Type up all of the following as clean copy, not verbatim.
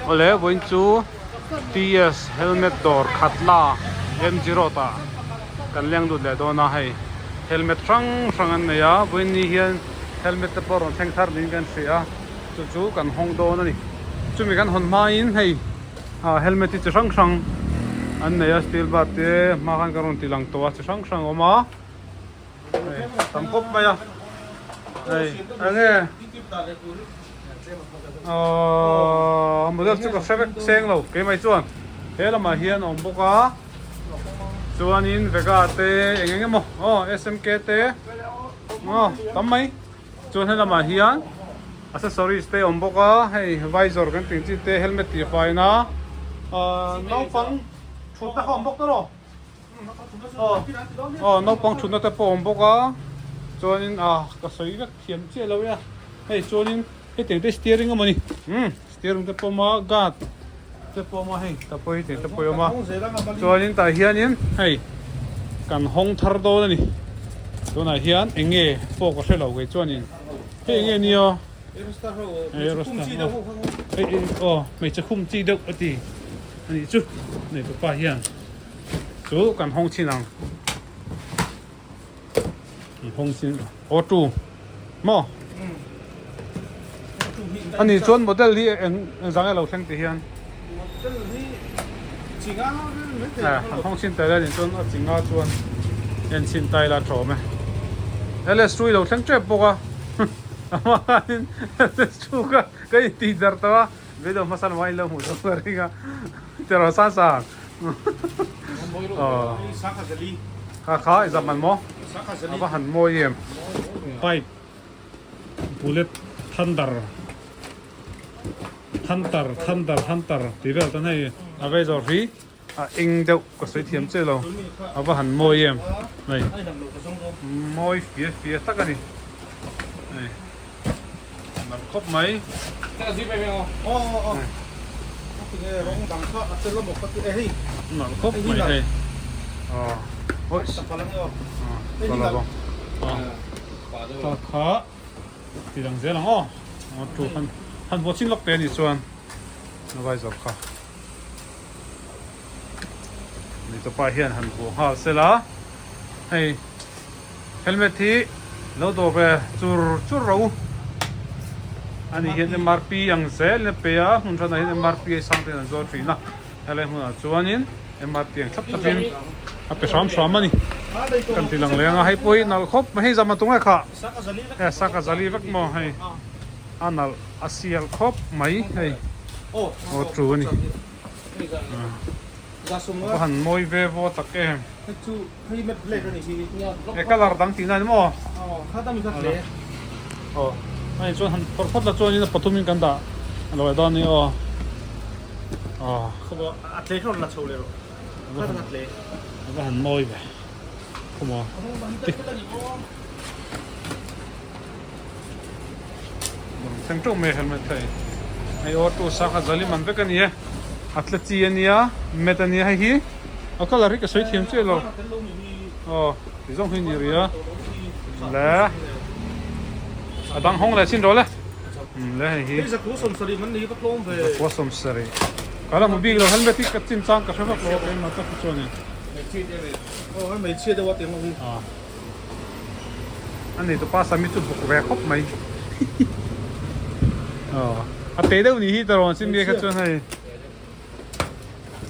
Awle vawiin chu TS helmet dawr khat la MG road ah kan leng lut leh dawn a hei helmet hrang hrang an nei a vawiin ni hian helmet te pawh rawn thleng thar niin kan hria a chu chu kan hawng dawn a ni chumi kan hawn hmain hei ah helmet hi chi hrang hrang an nei a steel bar te hma khan kan rawn ti lang tawh a chi hrang hrang a awm a. Hei tam khawp mai a hei enge ahh model chu ka hre vek seng lo keimah chuan he lamah hian a awm bawk a chuanin vega te eng eng emaw aw smk te aw tam mai chuan he lamah hian accessories te a awm bawk a hei visor kan tih ang chi te helmet tih faina ahh naupang thutna kha a awm bawk ta rawh. Aw naupang thutna te pawh a awm bawk a chuanin ah ka sawi vek thiam chiah lo e hei chuanin hetiang te steering a mawni umm steering te pawh a awm a guard te pawh a awm a hei ta pawh hi hetiang te pawh a awm a chuanin tah hianin hei kan hawng thar dawn a ni tunah hian eng nge pawh ka hre lo kei chuanin hei eng nge nia hei aw hmeichhe khum chi deuh a ti a nih chu neitupa hian. Chu kan hawng chin ang. Kan hawng chin auto maw? Ani chuan model hi eng zang elo thleng ti hian. Model hi chinga Eh, kan hawng chin tai la ni chuan a chinga chuan en chin tai la tawm e. LS2 lo thleng tep bawk a. Amahin LS2 ka ka inti dar tawh a. Video hmasa lamah in lo hmuh zawk ka ring a. Tiraw san sang. Kha kha i zam an maw? A va han mawi em. Bike bullet thunder hunter thunder hunter tih vel tan hei a vei zawr hi a eng deuh ka sawi thiam chiah lo a va han mawi em hei mawi fia fia tak a ni hei. Nalh khawp mai. Nalh khawp mai hei. Ta kha ti dang zel ang aw. Tu han han vuah chin lawk te anih chuan a vai zawk kha. Mitopa hian han vuah nghal sela hei. Helmet hi lo dawr ve chur chur rawh u. Ani hian MRP ang zel in a pe a, hmun hranah hian MRP a sang ten an zuar thin a, helai hmunah chuanin MRP ang thlap thlapin a pe hram hram a ni. Kan ti lang leng a, hei pawh hi nalh khawp mai, hei zam a tung e khah, e sak a zali vek maw hei a nalh a sial khawp mai hei aw tu a ni. A va han mawi ve vaw tak em. E colour dang tihna a ni maw? Aw ani chuan han phawrh phawt la chuanin a pathum in kan dah a lo leh dawn a ni aw. Aw. A va han mawi ve khawmaw. Thleng teuh mai helmet hei hei auto sangha zali man vek a ni e a tla chi a nia mat a nia hei hi a colour hi ka sawi thiam chiah lo aw ti zawng hi a ni rih a le a dang hawng leh chin rawh le le hei hi zakua sawmsarih ka la hmu bik lo helmet hi ka chin chang ka hre vak lo keimah tak hi chuan in. A nei tupa sami chu buk ve khawp mai aw a te deuh ni hi ta rawn sin nge kha chuan hei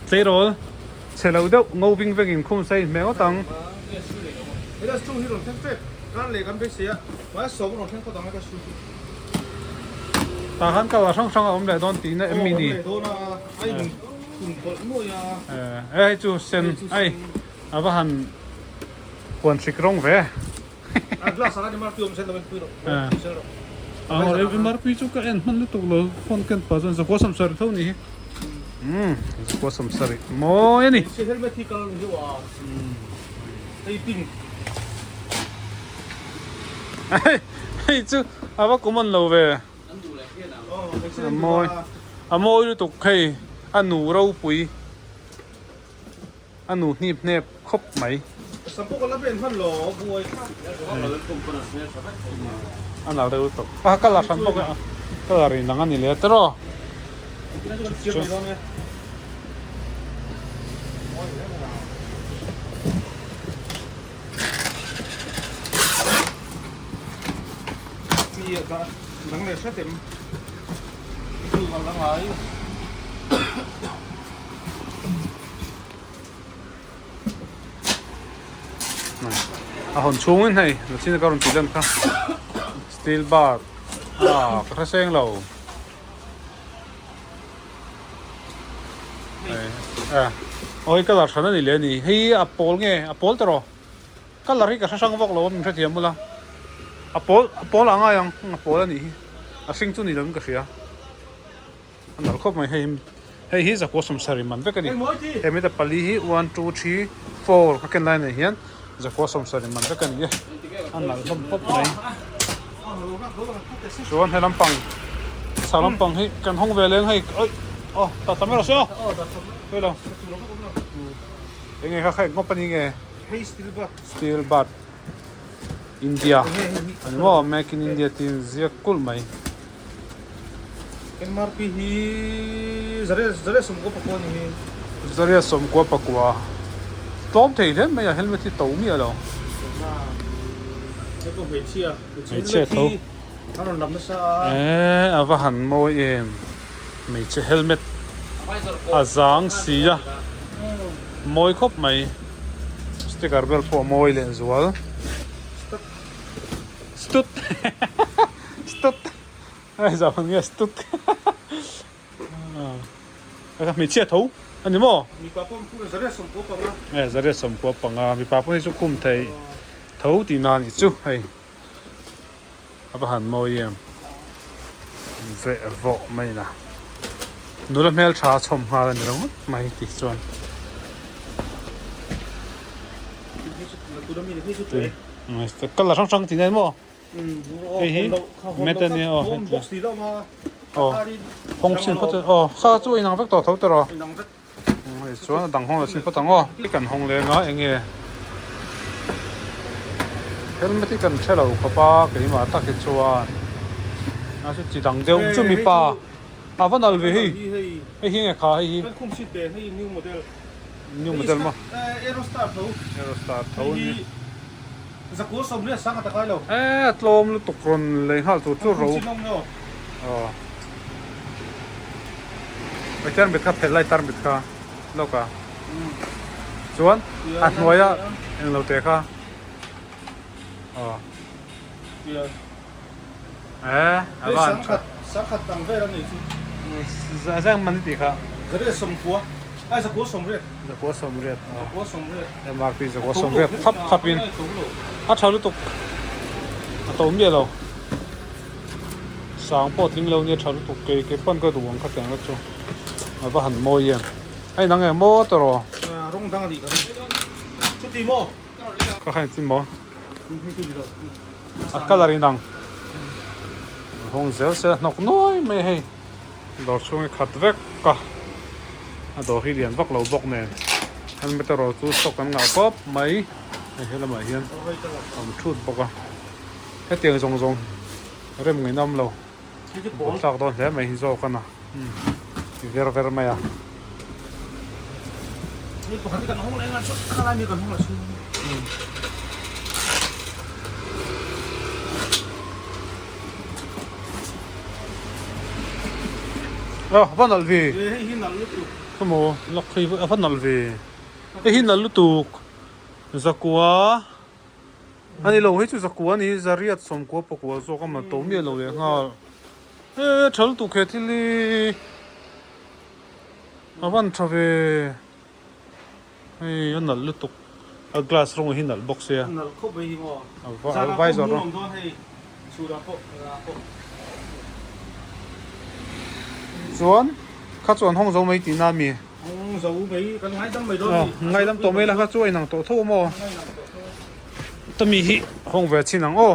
tleirawl chhe lo deuh ngo ving veng in khum sai hmel ngawt ang. Tah khan colour hrang hrang a awm leh dawn tihna em mi ni? Eh hei chu sen ai a va han. Huan hrik rawng ve. A glass ah khan MRP awm sen lo in pui rawh. Pui zel rawh. Aw MRP chu ka en hman lutuk lo phone ken pah chuan zakua samsarih tho ni hi. Umm zakua samsarih mawi a ni. Si helmet hi kal deuh a. Hei pink. Hei chu a va common lo ve. A mawi a mawi lutuk hei a nu ropui. A nu hnip hnep khawp mai. A nal deuh tawp. A colour hran bawk a, colour in ang a ni leh tiraw. A hawn chhungin hei nachin ka rawn tih lan kha steel bar ah ka hre seng lo aw hei colour hran a ni leh a ni hei a pawl nge a pawl tawh rawh colour hi ka hre hrang vak lo a min hrethiam bula a pawl a pawl ah ngai ang a pawl a nih hi a hring chu ni lo in ka hria. A nalh khawp mai hei hei hi zakua sawmsarih man vek a ni he mita pali hi one two three four ka ken lai nei hian zakua sawmsarih man vek a ni e a nalh hlawm khawp mai chuan he lampang chhak lampang hi kan hawng ve leng hei oi aw ta tam erawh se aw hei lo eng nge kha kha eng ngawp a ni nge steel bat India ani maw make in India tiin ziak kulh mai. MRP hi zariat sawmkua pakua ni hi. Zariat sawmkua pakua. Tlawm thei hle mai a helmet hi to miah lo. Hei pawh hmeichhia. Hmeichhia tho. A rawn lam nasa a. Eee a va han mawi em. Hmeichhe helmet a zang si a. Mawi khawp mai. Sticker vel pawh a mawi leh zual. Stut. Stut. Ai zah hman nge stut. Ka hmeichhia tho a ni maw? Mipa pawh khum zariat sawmkua panga. E zariat sawmkua panga mipa pawh hi chu khum thei tho tih na ni chu hei. A va han mawi em. Veh vawh mai na. Nula hmel tha chhawm nghal a ni ringawt mai tih chuan. Colour hrang hrang tih na ni maw? Hei hi mat a nia aw aw hawng chhin phawt aw kha chu a inang vek tawh tho tawh rawh hei chuan a dang hawng la chhin phawt ang aw kan hawng leng a eng nge helmet hi kan hre lo khawp a keimah tak hi chuan a chu chi dang deuh chu mipa a va nalh ve hei hei hi enge kha hei hi new model maw aerostar tho a ni. Zakua sawmriat sang a ta kai lo. E a tlawm lutuk rawn lei nghal tur chu ro. Aw. Oi tarmit kha phelh lai tarmit kha lawk a. Chuan a hnuaia englo te kha. Aw. E a van tha. Sangkhat ang vel a nei chu. Zang man i tih kha. Zariat sawmkua. Ai zakua sawmriat. Zakua sawmriat. Zakua sawmriat. MRP zakua sawmriat thap thap in a tha lutuk a to miah lo. Sang pawh tling lo nia tha lutuk kei kei pawn ka duh ang kha tiang chu a va han mawi em. Hei nang eng maw tawh rawh. Rawng dang a nih ka ring. Chuti maw? Ka kha engtin maw? A colour inang hawng zel se a hnawk nuai mai hei dawr chhung hi khat vek a a dawr hi lian vak lo bawk nen helmet erawh chu stock an ngah khawp mai hei helamah hian a awm thut bawk a hetiang zawng zawng rem ngaihnawm lo buaithlak dawn hle mai hi zawk a na ver ver mai a. A va nalh ve khaw lak hi a va nalh ve hei hi nalh lutuk zakua a ni lo hei chu zakua a ni zariat sawmkua pakua zawk a man to miah lo leh nghal e tha lutuk he thil hi a van tha ve hei a nalh lutuk a glass rawng hi nalh bawk sia a visor rawng chuan kha chu an hawng zo mai tihna a mi ngaidam tawh mai la kha chu a inang tawh tho a maw tami hi hawng ve chin ang aw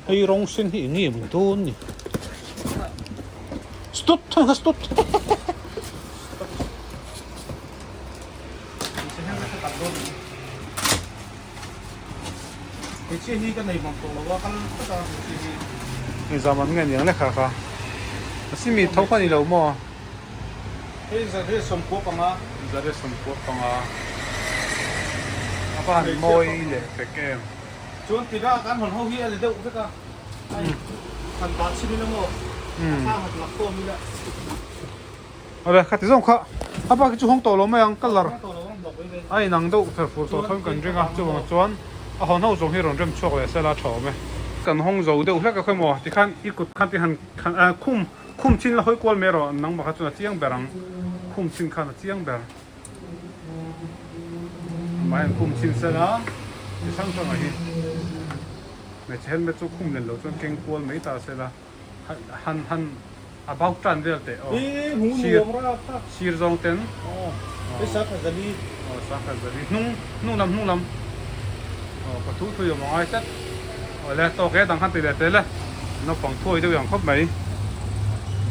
hei rawng sen hi eng nge maw dawn ni stop thang kha stop Nizam an nge niang le kha kha a simi tho kha ni lo maw. Hei zariat 95. Zariat 95. A va han mawi leh fek em. Chuan tira kan hawn ho hi a ni deuh vek a. Hei han dah chhin ila maw? A thlang han lak khawm ila. Awle khati zawng kha a bak hi chu hawng tawh lo mai ang colour a inang deuh fer fur tawh thawn kan ring a chuvang chuan a hawn ho zawng hi rawn rem chhuak leh sela a tha awm e. Kan hawng zo deuh hlek a khawi maw tikhan i kut khan ti han khum khum chin la hawi kual mai erawh nangmah kha chuan a chiang ber ang khum chin khan a chiang ber amah hian khum chin sela chi hrang hrang ah hi hmeichhe helmet chu khum len lo chuan keng kual mai ta sela. Han han about tan vel teh aw. Sir sir zawng ten. Hei sakha zali. Aw sakha zali hnung hnung lam hnung lam. Aw ka thu thui awm angai tlat. Aw le tawk e dang khan ti leh tel e. Naupang thuai deuh ang khawp mai.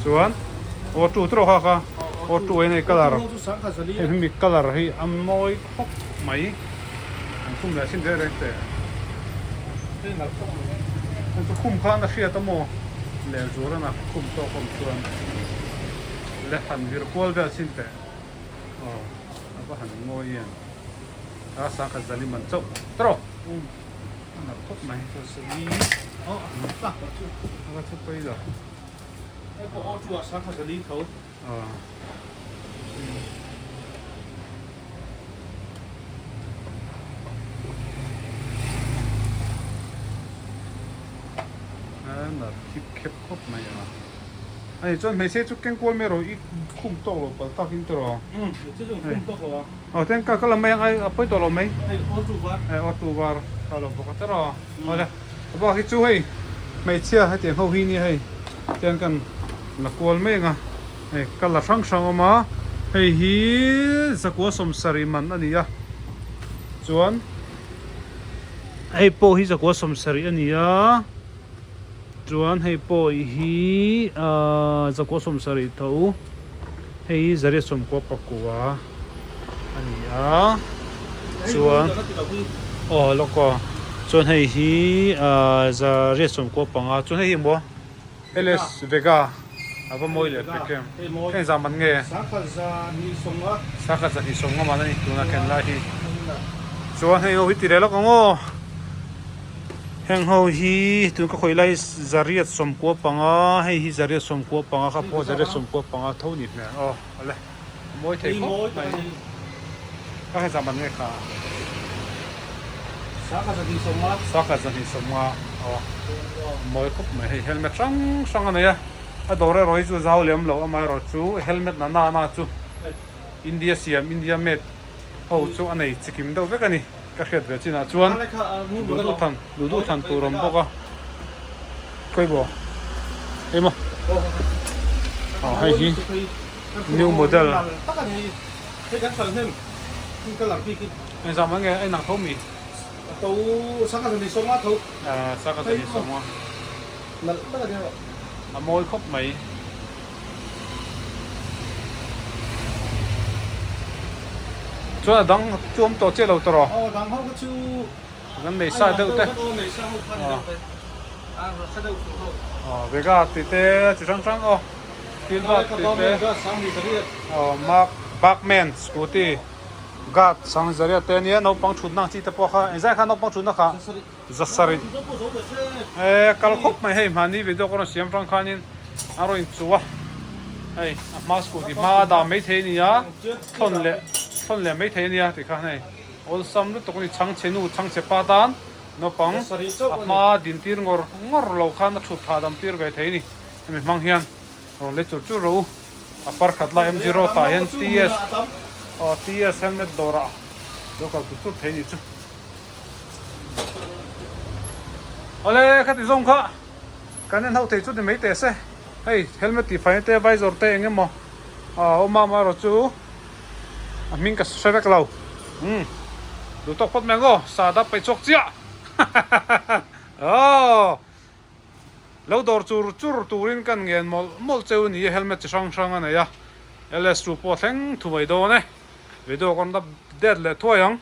Chuan aw tu trawh kha kha aw tu en hei colour hei hemi colour hi a mawi khawp mai. An khum leh sin reng reng teh. An chu khum khan a hriat a maw? Leh zuar a khum tawk awm chuan le han vir kual vel sin teh. Aw a va han mawi em. A sangkhat zali man chauh tawh. A nalh khawp mai. A va chhup pawi lo. Hei pawh aw chu a sangkhat zali tho. A khip khep khawp mai a ani chuan hmeichhe chu keng kual mai rawh i khum tawk lo palh tak in tawh aw ten ka la mai ang ai a pawi tawh lo mai hei aw tu var ka lo bawk a tawh awle a bak hi chu hei hmeichhia hetiang ho hi nia hei tiang kan la kual mai ang a hei colour hrang hrang a awm a hei hi zakua sawmsarih man a ni a chuan hei pawh hi zakua sawmsarih a ni a chuan hei pawh hi ahh zakua sawmsarih tho hei hi zariat sawmkua pakua a ni a chuan aw lawk aw chuan hei hi ahh zariat sawmkua panga chuan hei hi maw. LS Vega a va mawi leh pek em? Heng zah man nge? Sangkhat zahnih sawmnga man a ni tuna ken lai hi. Chuan heng ho hi ti leh lawk ang aw. Heng ho hi tun ka khawih lai zariat 95 hei hi zariat 95 kha pawh zariat 95 tho ni hmel aw awle a mawi thei khawp mai. Ka heng zah man nge kha? Sangkhat zahnih sawmnga aw mawi khawp mai hei helmet hrang hrang a nei a a dawr erawh hi chu zau lem lo amaherawh chu helmet na na na chu India siam India made ho chu a nei chikim deuh vek a ni ka hriat ve chinah chuan duh duh than duh duh than tur a awm bawk a khawi maw hei maw aw hei hi new model. Engzah mai nge a inang tho mi? Tho sangha zahnih sawmnga tho. Sangha zahnih sawmnga. Nalh tak a ni erawh. A mawi khawp mai. Chuan a dang chu awm tawh chiah lo tawh rawh. Aw dang ho kha chu. Kan nei sa deuh te. Aw nei sa ho kha ni deuh te. A sa deuh tur ho. Aw Vega tih te chi hrang hrang aw. Tilbak tih te. Aw Mark Bakman scooty. Guard sang zaria te ania naupang thutna ang chi te pawh kha engzai kha naupang thutna kha zasarih e kal khawp mai hei hmahni video ka rawn siam tang khanin a rawn inchuh a hei a hma scooty hma a dah maithei a ni a thawn leh thawn leh maithei a nia tikhan hei awlsam lutuk a ni chhangchhe nu chhangchhe pa tan naupang a hma din tir ngawr ngawr lo khan a thut hahdam tir ve thei a ni hemi hmang hian rawn lei chur chur rawh u. A parkhat lai MG Road ah hian TS aw TS helmet dawrah lo kal tut tut thei ni chu. Awle khati zawng kha kan en ho thei chu ni mai teh se hei helmet tih fai na te visor te eng emaw a awm a amaherawh chu a hming ka hre vek lo umm duh tawk phawt mai ang aw sa dap peih chhuak chiah hahaha aw. Lo dawr chur chur turin kan ngen mawlh mawlh cheu ni a, helmet chi hrang hrang a nei a, LS2 pawh a thleng thu mai dawn e. Video ka rawn update leh thuai ang.